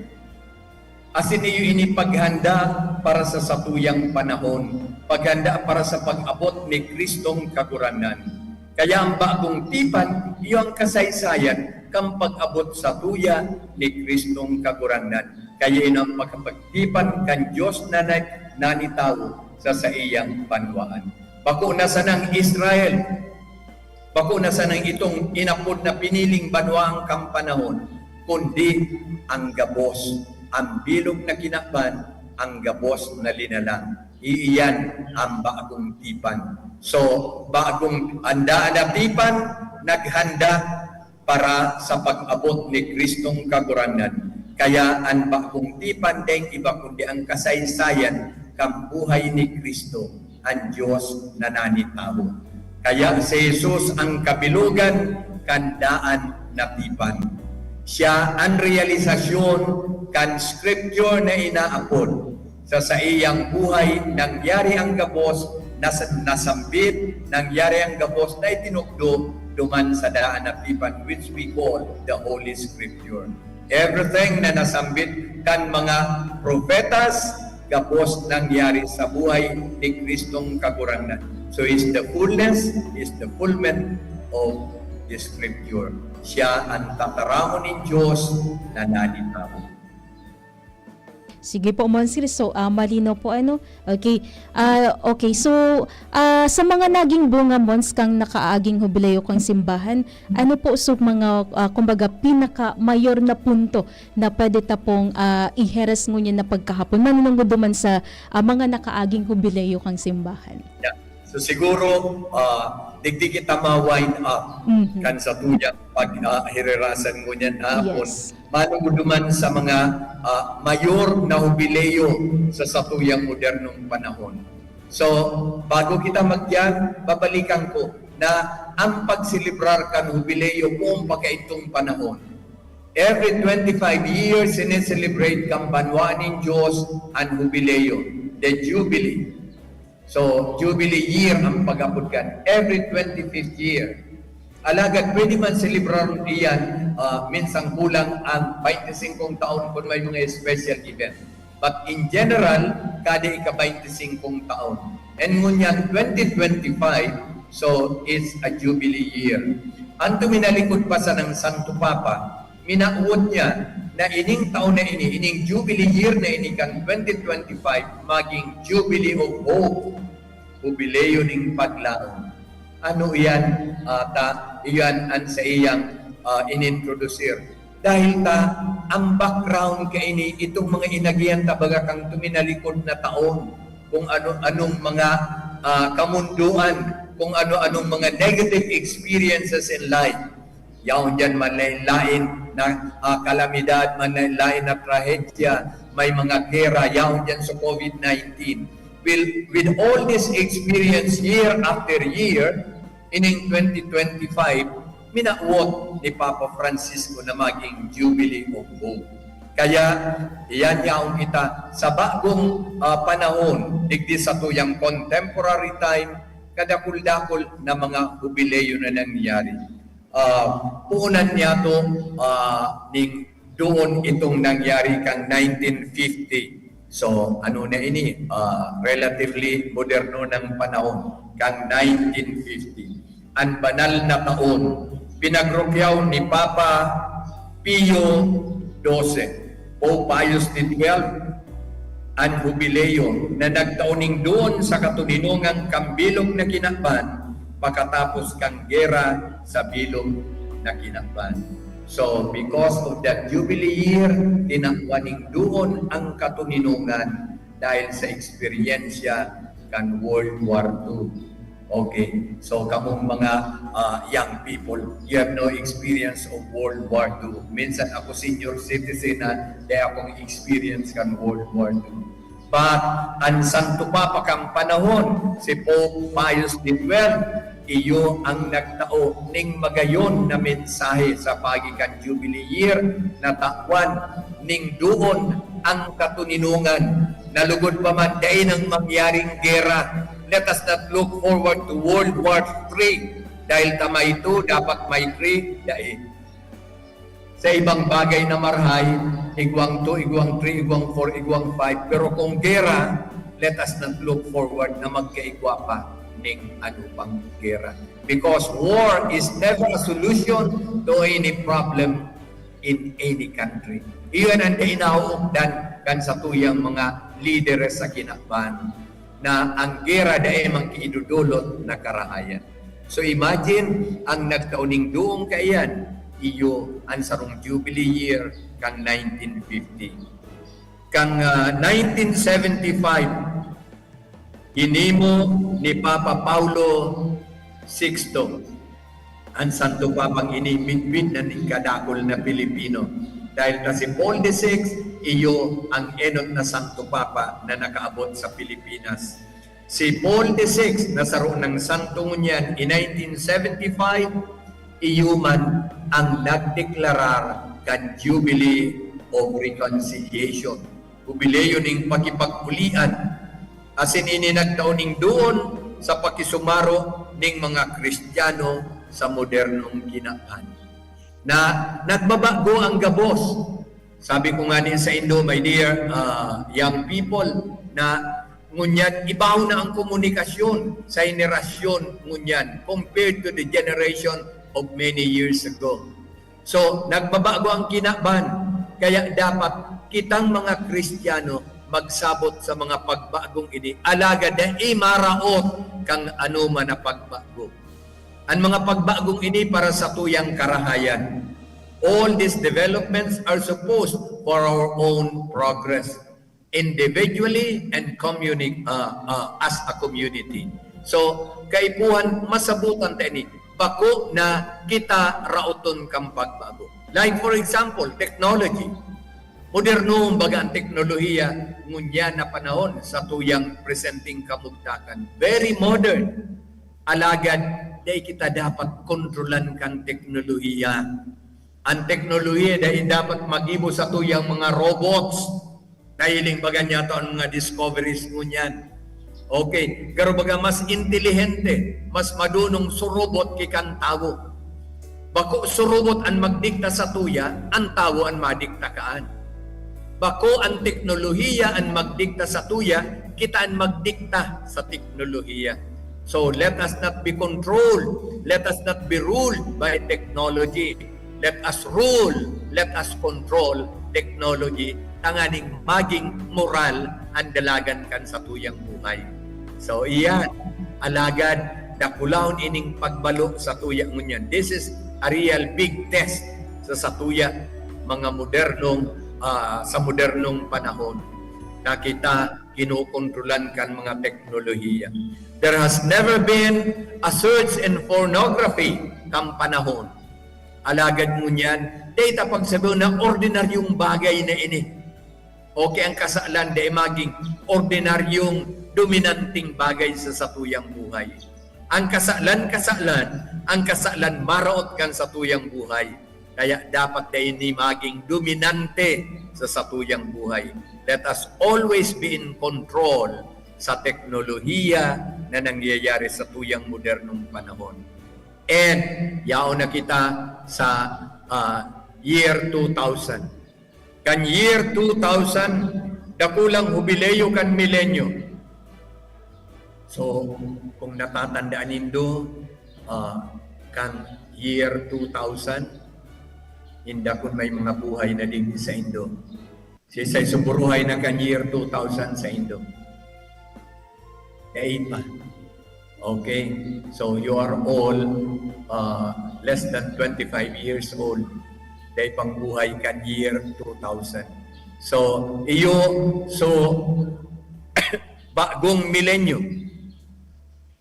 Asin iyo ini paghanda para sa satuyang panahon, paghanda para sa pag-abot ni Kristong Kagurangnan. Kaya ang bagong tipan, iyo ang kasaysayan kan pag-abot satuya ni Kristong Kagurangnan. Kaya ini ang pagkapagtipan kan Dios na nag-, nanitawo sa saiyang banwaan. Bako na sanang Israel, bako na sanang itong inapod na piniling banwaan kan panahon, kundi ang gabos, ang bilog na kinaban, ang gabos na linalang. Iiyan ang bagong tipan. So, bagong, an daan na tipan, naghanda para sa pag-abot ni Kristong Kagurangnan. Kaya an bagong tipan daing iba kundi ang kasaysayan kan buhay ni Kristo, an Dios na nanitawo. Kaya si Jesus ang kabilogan kan daan na tipan. Siya an realisasyon kan Scripture na inaapod. Sa saiyang buhay, nangyari ang gabos na sa-, nasambit, nangyari ang gabos na itinukdo duman sa daan na tipan, which we call the Holy Scripture. Everything na nasambit kan mga propetas, gabos nangyari sa buhay ni Kristong Kagurangnan. So, is the fullness, is the fulfillment of the Scripture. Siya an tataramon nin Dios na nagin tawo. Sige po, Monsir. So, ah, malinaw po, ano? Okay. Ah, okay. So, ah, sa mga naging bunga, Mons, kang nakaaging hubileo kang simbahan, ano po so mga, ah, kumbaga, pinaka-mayor na punto na pwede ta pong, ah, iheres ngunyan na pagkahapon, manunungod duman sa, ah, mga nakaaging hubileo kang simbahan? Yeah. So siguro, ah, digdi kita ma-wind up Mhm. kan satuyang pag, ah, hirirasan ngunyan na hapon. Yes. Manunungod duman sa mga, ah, mayor na hubileo sa satuyang modernong panahon. So, bago kita magdiyan, babalikan ko na ang pagselebrar kan hubileo poon pa kaidtong panahon, every twenty-five years, sineselebrate kan banwaan nin Dios an hubileo, the Jubilee. So, Jubilee year ang pag-apod kan, every twenty-fifth year. Alagad pwede man selebraron iyan, ah, minsan kulang ang baynte singkong taon kun may mga special event. But in general, kada ika-baynte singkong taon. And ngunyan twenty twenty-five, so it's a Jubilee year. Ang tuminalikod pa sanang Santo Papa, minawot niya na ining taon na ini, ining Jubilee year na ini kan twenty twenty-five, maging Jubilee of Hope, Hubileo ning Paglaom. Ano iyan, ah, ta? Iyan an saiyang, ah, inintrodusir. Dahil ta, ang background kaini, itong mga inagihan ta baga kang tuminalikod na taon, kung ano-anong mga, ah, kamundoan, kung ano-anong mga negative experiences in life. Yaon diyan manlaen-laen na, ah, kalamidad, manlaen-laen na trahedya, may mga gera, yaon diyan sa COVID nineteen. Well, with all this experience year after year, ining twenty twenty-five, minawot ni Papa Francisco na maging Jubilee of Hope. Kaya, iyan yaon kita sa bagong, ah, panahon, digdi satuyang contemporary time, kadakul-dakul na mga hubileo na nangyari. Ah, puunan niyato, ah, ning doon itong nangyari kan nineteen fifty. So, ano na ini? Ah, relatively moderno ng panahon, kan nineteen fifty. An banal na taon, pinagrukyaw ni Papa Pio doce, Pope Pius the twelfth, an hubileo na nagtao ning doon sa katoninongan kan bilog na kinaban pakatapos kan gera sa bilog na kinaban. So, because of that Jubilee year, tinawan ning doon ang katoninongan dahil sa eksperyensya kan World War Two. Okay. So, kamong mga, ah, young people, you have no experience of World War Two. Minsan ako senior citizen na, dai akong experience kan World War Two. But an Santo Papa kan panahon, si Pope Pius the twelfth, iyo ang nagtao ning magayon na mensahe sa paagi kan Jubilee Year na tawan ning doon ang katoninongan. Na lugod pa man, dai nang mangyaring gera. Let us not look forward to World War Three. Dahil ta may two, dapat may three, dai. Sa ibang bagay na marahay, igwang two, igwang three, igwang four, igwang five. Pero kung gera, let us not look forward na magkaigwa pa ning ano pang gera. Because war is never a solution to any problem in any country. Iyon ang dai naookdan kan satuyang mga lideres sa kinaban, na ang gera dai man ki idodolot na karahayan. So imagine, ang nagtao ning doong kaiyan, iyo an sarong Jubilee Year kan nineteen fifty. Kan, ah, nineteen seventy-five, ginimo ni Papa Paulo Sixto an Santo Papang ini midbid na ning kadakul na Pilipino. Dahil ta si Paul the Sixth, iyo ang enot na Santo Papa na nakaabot sa Pilipinas. Si Paul the Sixth, na saro nang santo ngunyan, in nineteen seventy-five, iyo man ang nagdeklarar kan Jubilee of Reconciliation, Hubileo ning Pakipag-ulian, asin ini nagtao ning doon sa pakisumaro ning mga Kristiyano sa modernong kinaban. Na nagbabago ang gabos. Sabi ko ngani saindo, my dear, ah, young people, na Ngunyan, ibaw na ang komunikasyon sa henerasyon ngunyan compared to the generation of many years ago. So, nagbabago ang kinaban. Kaya dapat kitang mga Kristiyano magsabot sa mga pagbagong ini, alagad dai maraot kan anoman na pagbago. An mga pagbagong ini para sa tuyang karahayan. All these developments are supposed for our own progress, individually and communi-, ah, ah, as a community. So, kaipuhan, masabutan ta ini. Bako na kita raoton kan pagbago. Like, for example, technology. Moderno, baga, ang teknolohiya ngunyan na panahon sa tuyang presenteng kamugtakan. Very modern. Alagad, dai kita dapat kontrolan kan teknolohiya. Ang teknolohiya dai dapat magibo sa tuyang mga robots. Nahiling baga niyato ang mga discoveries ngunyan. Okay, garo baga mas intelihente, mas madunong surubot ki kan tawo. Bako surubot an magdikta sa tuya, an tawo an madikta kaan. Bako an teknolohiya an magdikta sa tuya, kita an magdikta sa teknolohiya. So let us not be controlled, let us not be ruled by technology. Let us rule, let us control technology, tanganing maging moral an dalagan kan satuyang buhay. So, iyan, alagad dakulahon ining pagbalo sa tuya ngunyan. This is a real big test sa satuya, mga modernong, ah, sa modernong panahon na kita kinokontrolan kan mga teknolohiya. There has never been a surge in pornography kan panahon. Alagad ngunyan, dai ta pagsabihon na ordinaryong bagay na ini. Okay, ang kasalan, dai magin ordinaryong dominanteng bagay sa satuyang buhay. Ang kasalan, kasalan, ang kasalan maraot kan satuyang buhay. Kaya dapat dai ini magin dominante sa satuyang buhay. Let us always be in control sa teknolohiya na nangyayari sa tuyang modernong panahon. And yaon na kita sa, ah, year two thousand. Kan year two thousand, dakulang hubileyo kan milenyo. So, kung natatandaan nindo, ah, kan year two thousand, inda kun may mga buhay na digdi saindo. Siisay suburuhay na kan year two thousand saindo? Dai pa. Okay? So, you are all, uh, less than twenty-five years old. Dai pang buhay kan year two thousand. So, iyo, so, bagong milenyo.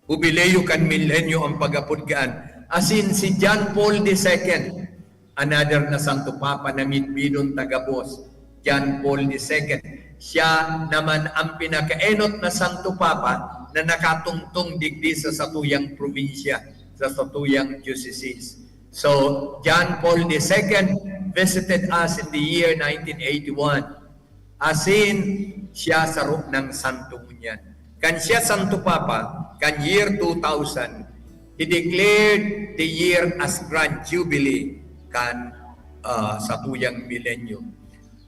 Hubileyo kan milenyo ang pag-apod kan. Asin si John Paul the Second, another na Santo Papa na midbidon ta gabos, John Paul the Second. Siya naman ang pinakaenot na Santo Papa na nakatungtong digdi sa satuyang probinsya, sa satuyang diocese. So, John Paul the Second visited us in the year nineteen eighty-one. Asin siya saro nang santo ngunyan. Kan siya Santo Papa, kan year two thousand, he declared the year as Grand Jubilee kan, ah, satuyang milenyo.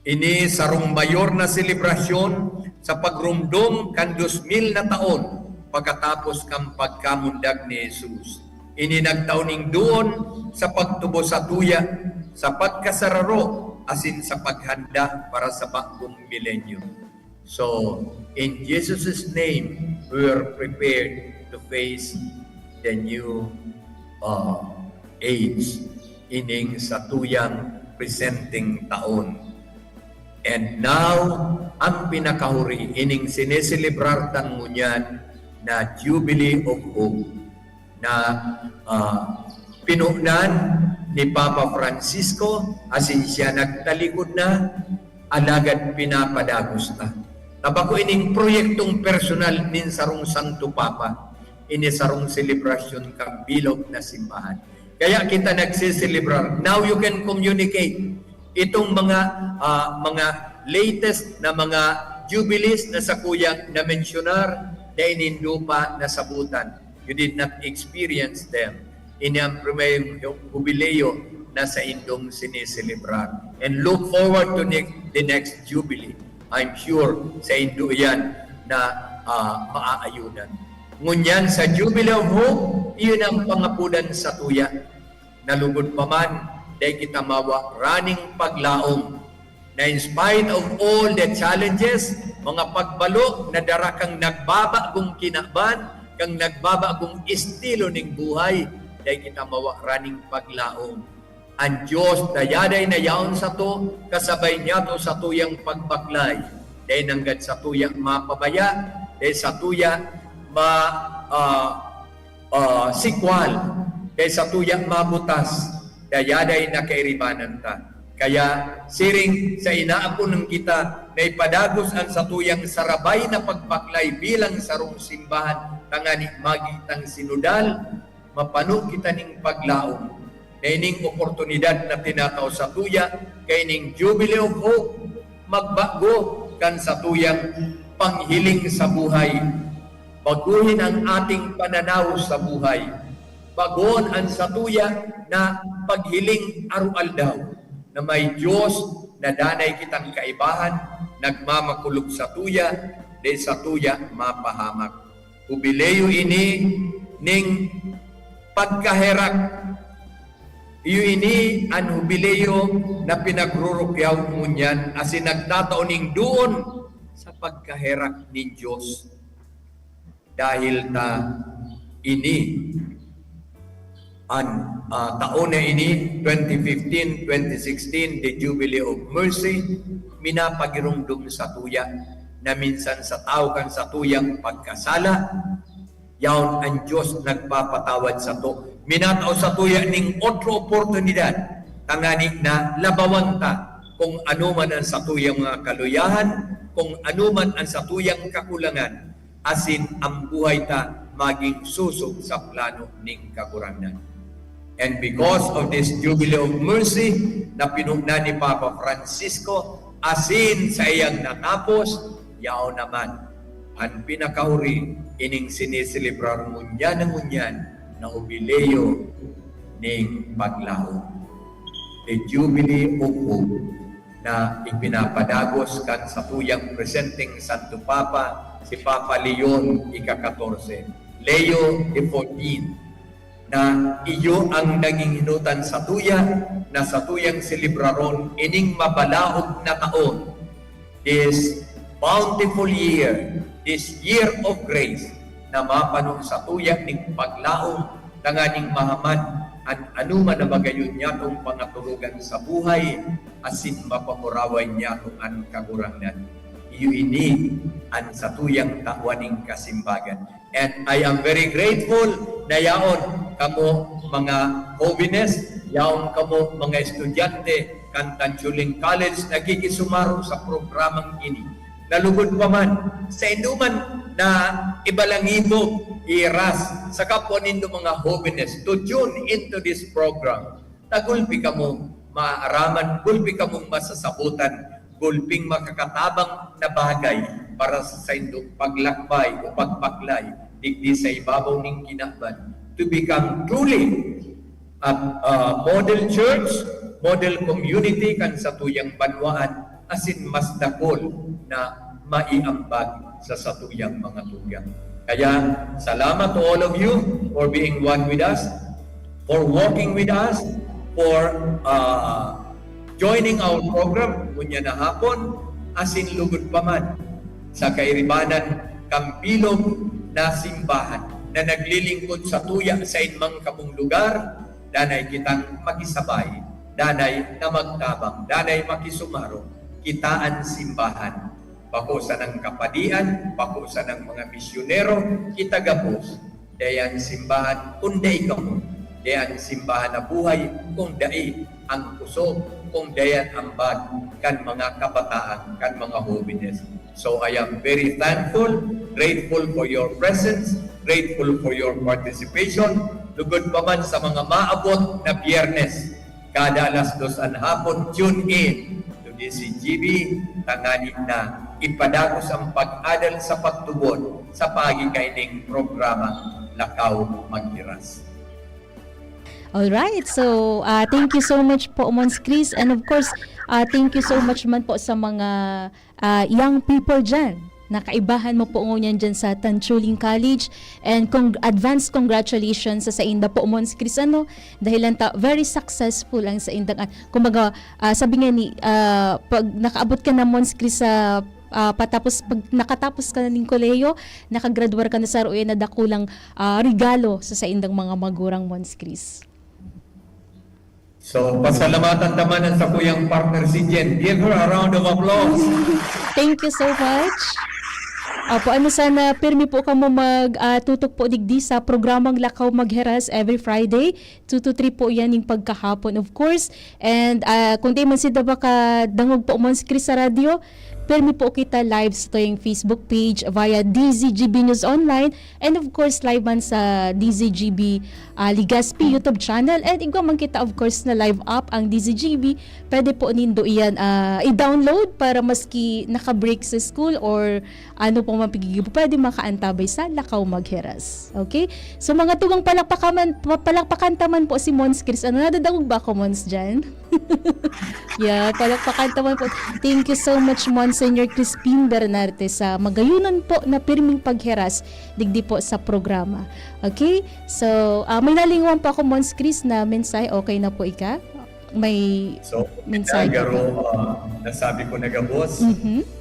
Ini sarong mayor na selebrasyon sa pagromdom kan dos mil na taon pagkatapos kan pagkamundag ni Jesus. Ini nagtao nin duon sa pagtubos sa tuya, sa pagkasararo, asin sa paghanda para sa bagong milenyo. So, in Jesus' name, we are prepared to face the new, uh, age, ining satuyang presenteng taon. And now, ang pinakahuri, ining sineselebrar ta ngunyan na Jubilee of Hope na, ah, pinunan ni Papa Francisco, asin siya nagtalikod na, alagad pinapadagos ta. Ta bako ining proyektong personal nin sarong Santo Papa, ini sarong selebrasyon kan bilog na simbahan. Kaya kita nagseselebrar. Now you can communicate. Itong mga, ah, mga latest na mga jubilees na sakuyang namensyonar, dai nindo pa nasabutan. You did not experience them. Ini ang primerong hubileo na saindong sineselebrar. And look forward to ne-, the next jubilee. I'm sure saindo iyan na, ah, maaayunan. Ngunyan sa Jubilee of Hope, iyon ang pangapudan satuya. Nalugod pa man, dai kita mawa raning paglaom na in spite of all the challenges, mga pagbalo na dara kang nagbabagong kinaban, kang nagbabagong estilo ning buhay, dai kita mawa raning paglaom. An Dios dayaday na yaon sato, kasabay niyato satuyang pagbaklay. Dai nanggad satuya mapabaya, dai satuya ma-, ah, ah, sikwal, dai satuya mabutas, dayaday na kairibanan ta. Kaya, siring sa inaapon kita na ipadagos an satuyang sarabay na pagbaklay bilang sarong simbahan, tangani magitang sinodal, mapano kita ning paglaom na ining oportunidad na tinatao satuya kaining Jubilee of Hope, magbago kan satuyang panghiling sa buhay. Baguhin ang ating pananaw sa buhay. Bagoon an satuya na paghiling aroaldaw na may Dios na danay kitang kaibahan, nagmamakulog satuya, dai satuya mapahamak. Hubileyo ini ning pagkaherak. Iyo ini an hubileyo na pinagrurukyaw ngunyan asin nagtatao ning doon sa pagkaherak nin Dios. Dahil ta ini an, ah, taon na ini, twenty fifteen, twenty sixteen, the Jubilee of Mercy, minapagiromdom satuya na minsan sa tawo kan satuyang pagkasala, yaon an Dios nagpapatawad sato. Minatao satuya ning otro oportunidad, tangani na labawan ta kung ano man an satuyang mga kaluyahan, kung ano man an satuyang kakulangan, asin ang buhay ta magin sosog sa plano ning Kagurangnan. And because of this Jubilee of Mercy na pinugna ni Papa Francisco, asin saiyang natapos, yaon naman an pinakauri ining sineselebrar ngunyan na ngunyan na Hubileyo ning Paglaom, the Jubilee of Hope, na ipinapadagos kan satuyang presenteng Santo Papa, si Papa Leon ika-katorse, Leo the fourteenth, na iyo ang naging hinotan satuya na satuyang selebraron ining mabalaog na taon, this bountiful year, this year of grace, na mapano satuya ning paglaom tanganing mahaman an anoman na magayon niyatong pangaturugan sa buhay asin mapamuraway niyato an Kagurangnan. Iyo ini an satuyang tawan ning kasimbagan. And I am very grateful na yaon kamo mga hobenes, yaon kamo mga estudyante kan Tanchuling College na gigisumaron sa programang ini. Nalugod pa man, saindo man na ibalangibog, iras sa kapwa nindo mga hobenes to tune into this program. Ta gulpi kamo maaaraman, gulpi kamong masasabotan, gulping makakatabang na bagay para sa saindong paglakbay o pagbaklay digdi sa ibabaw ning kinaban, to become truly a, a model church, model community kan satuyang banwaan, asin mas dakul na maiambag sa satuyang mga tugang. Kaya, salamat to all of you for being one with us, for walking with us, for, uh, joining our program ngunyan na hapon, asin lugod pa man sa kairibanan kan bilog na simbahan na naglilingkod satuya sa inmang kamong lugar, danay kitang makisabay, danay na magtabang, danay makisumarong. Kita an simbahan. Bako sanang kapadian, bako sanang mga misyonero, kita gabos. Dai an simbahan kun dai kamo. Dai an simbahan nabuhay kun dai an kusog, kun dai an ambag kan mga kabataan, kan mga hobenes. So, I am very thankful, grateful for your presence, grateful for your participation. Lugod pa man sa mga maabot na Biyernes, kada alas dos an hapon, tune in to D C G B, tangani na ipadagos ang pag-adal sa pagtubod sa paagi kaining programang Lakaw Maghiras. Alright. So, ah, thank you so much po, Mons Chris. And of course, ah, thank you so much man po sa mga, ah, young people dyan. Nakaibahan mo po ngunyan dyan sa Tanchuling College. And cong-, advance congratulations sa sainda po, Mons Chris, ano, dahil lang ta-, very successful ang saindang, ah, kumbaga, ah, sabi nga ni, ah, pag nakaabot ka na, Mons Chris, sa, ah, patapos, pag nakatapos ka na ning kolehiyo, nakagradwar ka na, saro, yan na dakulang, ah, regalo sa saindang mga magurang, Mons Chris. So, pasalamatan ta man ang sakuyang partner si Jen. Give her a round of applause. Thank you so much. Opo, ano, sana pirmi po kamo mag, ah, tutok po digdi sa programang Lakaw Maghiras every Friday, two to three po yan yung pagkahapon, of course. And, ah, kung di man sinda makadangog po, Mons Chris, sa radyo, pirmi po kita live sa tuyang Facebook page via D Z G B News Online. And of course, live man sa D Z G B, ah, Legazpi YouTube channel. And igwa man kita, of course, na live app ang D Z G B. Pwede po nindo iyan, ah, i-download para maski naka-break sa school or ano po man pigigib, pwede makaantabay sa Lakaw Maghiras. Okay? So, mga tugang palakpakan, palakpakan ta man po si Mons Chris. Ano, nadadangog ba ako, Mons, dyan? Yeah, palakpakan ta man po. Thank you so much, Monsignor Crispin Bernarte, sa magayunon po na pirming paghiras digdi po sa programa. Okay? So, ah, may nalingwan po ako, Mons Chris, na mensahe. Okay na po ika? May So, mensahe ka garo, pa? Ah, nasabi ko na gabos. Mhm.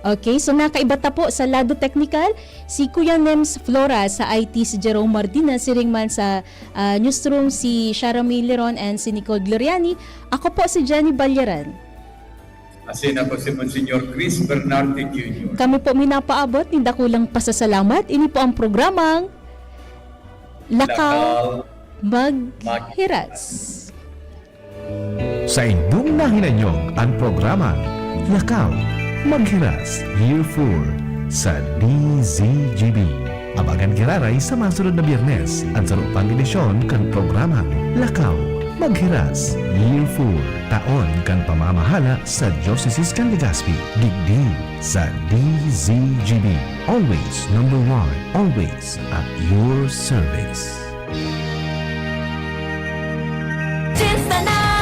Okay, so nakaiba ta po sa lado teknikal, si Kuya Nems Flora sa I T, si Jerome Martina, siring man sa, ah, newsroom, si Shara May Leron and si Nicole Gloriani. Ako po si Jenny Balyaran. Asin ako si Monsignor Chris Bernarte Junior. Kami po minapaabot nin dakulang pasasalamat. Ini po ang programang Lakaw Lakaw Maghiras. Maghiras. Saindong nahinanyog an programang Lakaw Maghiras Year four sa D Z G B. Abagan giraray sa masunod na Biyernes an saro pang edisyon kan programang Lakaw Maghiras Year four, taon kan pamamahala sa Diocese kan Legazpi, digdi sa D Z G B. Always number one, always at your service.